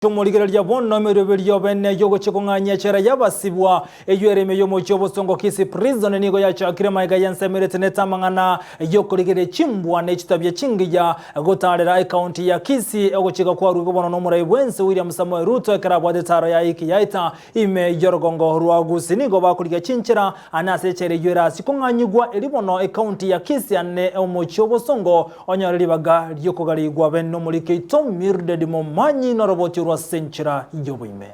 Omorigereria bono emeroberio y'obene y'ogochia kong'anyia echela y'abasibwa eyio ere ime y'omochie obosongo Kisii Prison nigo yachakire magega y'ensemo eretenete amang'ana y'okorigereria chimbwa ne chitabia chingiya gotarera ecounty ya Kisii ogochika kwarugwe bono n'omorai bwense William Samoei Ruto ekero abwate etaro ya Hiki Yaita ime y'orogongo rwa Gusii nigo bakorigia chinchera ane ase echela eyio erasie kong'anyigwa eri bono ecounty ya Kisii ane omochie obosongo Onyore ribaga ri'okogarigwa abe nomoriki oito Mildred Momanyi noroboti orwo ase enchera y'oboime.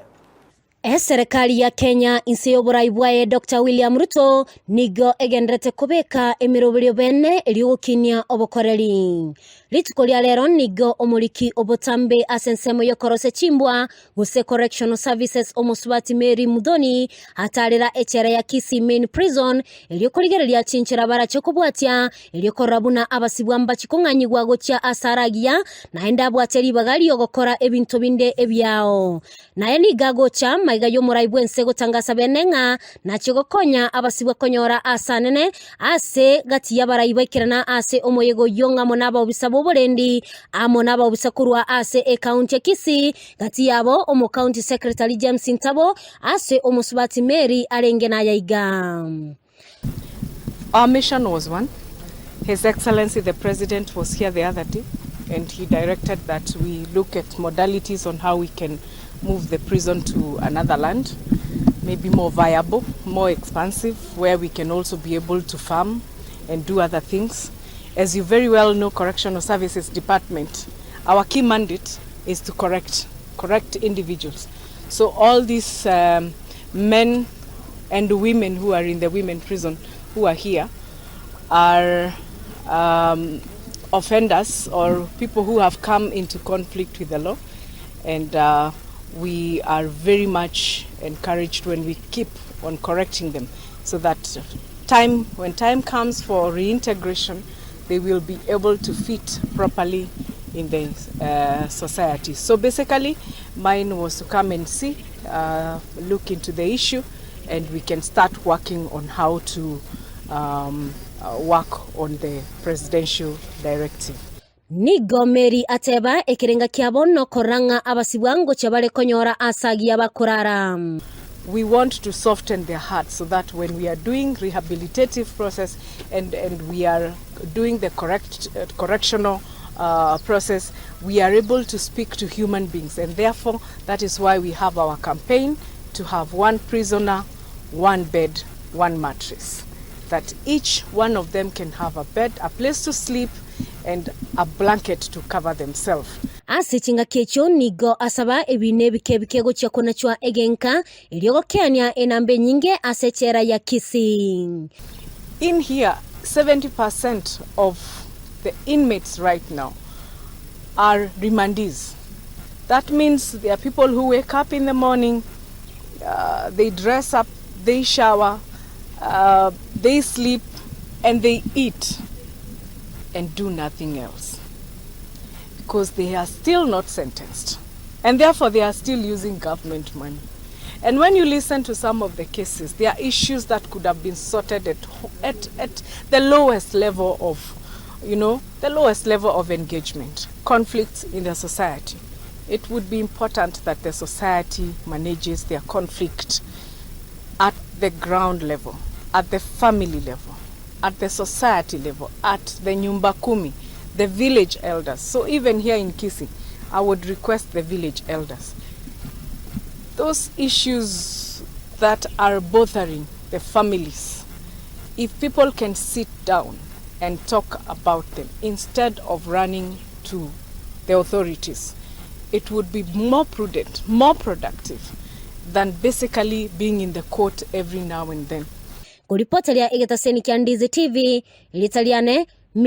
Eserekari ya Kenya inse y'oborai bwaye Doctor William Ruto nigo egendererete kobeka emeroberio bene erio gokinia obokoreri. Rituko ria rero nigo omoriki obotambe ase ensemo y'okorosia chimbwa gose Correctional Services omosubati Mary Muthoni atarera echela ya Kisii Main Prison erio korigereria chinchera barache kobwatia erio korora buna abasibwa mbachi kong'anyigwa gochia ase aragiya naende abwate ribaga ri'ogokora ebinto binde ebiao. Naye nigo agocha maiga y'omorai bw'ense gotangasa bene ng'a nachie gokonya abasibwa konyora aase anene ase gati y'abarai baikerana ase omoyega oyio ng'amo nabaobisa b'oborendi amo nabaobisa korwa ase ekaunti ya Kisii gati yabo omokaunti secretary James Ntabo ase omosubati Mary arenge nayaiga. Our mission was one. His Excellency the President was here the other day and he directed that we look at modalities on how we can move the prison to another land, maybe more viable, more expansive, where we can also be able to farm and do other things. As you very well know, Correctional Services Department, our key mandate is to correct, correct individuals. So all these um, men and women who are in the women prison who are here are um, offenders or people who have come into conflict with the law and uh, we are very much encouraged when we keep on correcting them so that time when time comes for reintegration they will be able to fit properly in the uh, society so basically mine was to come and see uh, look into the issue and we can start working on how to um, uh, work on the presidential directive. Nigo Mary ateba, Ekerenga kiabo nokorora ng'a abasibwa ngochia bare konyora aase agiya bakorara. We want to soften their hearts so that when we are doing rehabilitative process and, and we are doing the correct, uh, correctional uh, process, we are able to speak to human beings. And therefore, that is why we have our campaign to have one prisoner, one bed, one mattress. That each one of them can have a bed, a place to sleep, and a blanket to cover themselves. Ase chingaki echio nigo asaba ebiina ebike ebike gochia konachwa egenka, erio gokeania enamba enyinge ase echela ya Kisii. In here, 70% of the inmates right now are remandees. That means there are people who wake up in the morning, uh, they dress up, they shower, uh, they sleep, and they eat and do nothing else because they are still not sentenced and therefore they are still using government money. And when you listen to some of the cases, there are issues that could have been sorted at, at, at the lowest level of, you know, the lowest level of engagement, conflicts in the society. It would be important that the society manages their conflict at the ground level, at the family level, at the society level, at the nyumba kumi, the village elders. So even here in Kisii, I would request the village elders. Those issues that are bothering the families, if people can sit down and talk about them instead of running to the authorities, it would be more prudent, more productive than basically being in the court every now and then. Koripoteria egetaseni kia Ndizi TV, erieta riane.